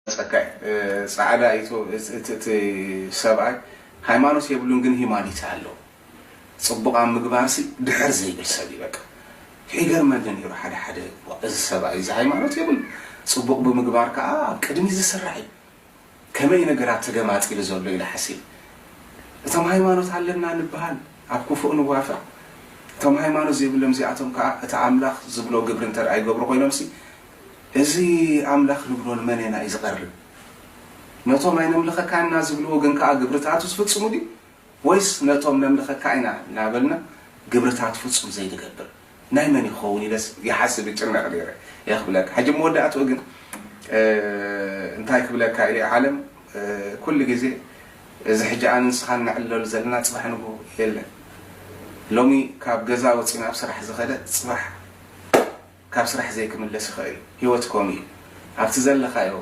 ጸካይ ጻዕዳ እዩ እቲ ሰብኣይ። ሃይማኖት የብሉን ግን ሂማኒቲ ኣሎ። ጽቡቕ ኣብ ምግባርሲ ድሕር ዘይብል ሰብ እዩ። በቃ ይገርመኒ ነይሩ ሓደ ሓደ፣ እዚ ሰብኣይ እዚ ሃይማኖት የብሉ፣ ጽቡቕ ብምግባር ከዓ ኣብ ቅድሚ ዝስራሕ እዩ። ከመይ ነገራት ተገማጢሉ ዘሎ ኢለ ሓሲብ። እቶም ሃይማኖት ኣለና ንበሃል ኣብ ክፉእ ንዋፈር። እቶም ሃይማኖት ዘይብሎም እዚኣቶም ከዓ እቲ ኣምላኽ ዝብሎ ግብሪ እንተ ደኣ ይገብሩ ኮይኖምሲ፣ እዚ ኣምላኽ ንብሎ ንመን ኢና እዩ ዝቐርብ? ነቶም ኣይነምልኸካና ዝብልዎ ግን ከዓ ግብርታቱ ዝፍጽሙ ድዩ? ወይስ ነቶም ነምልኸካ ኢና እናበልና ግብርታት ፍጹም ዘይንገብር ናይ መን ይኸውን ኢለስ ይሓስብ ይጭነቕ ነይረ። እየ ክብለካ። ሕጂ መወዳእትኡ ግን እንታይ ክብለካ ኢለ ዓለም ኩሉ ግዜ እዚ ሕጂ ኣነ ንስኻን ንዕለሉ ዘለና ጽባሕ ንግሆ የለን። ሎሚ ካብ ገዛ ወጺና ኣብ ስራሕ ዝኸደ ጽባሕ ካብ ስራሕ ዘይክምለስ ይኽእል እዩ። ህይወት ከምኡ እዩ። ኣብቲ ዘለኻዮ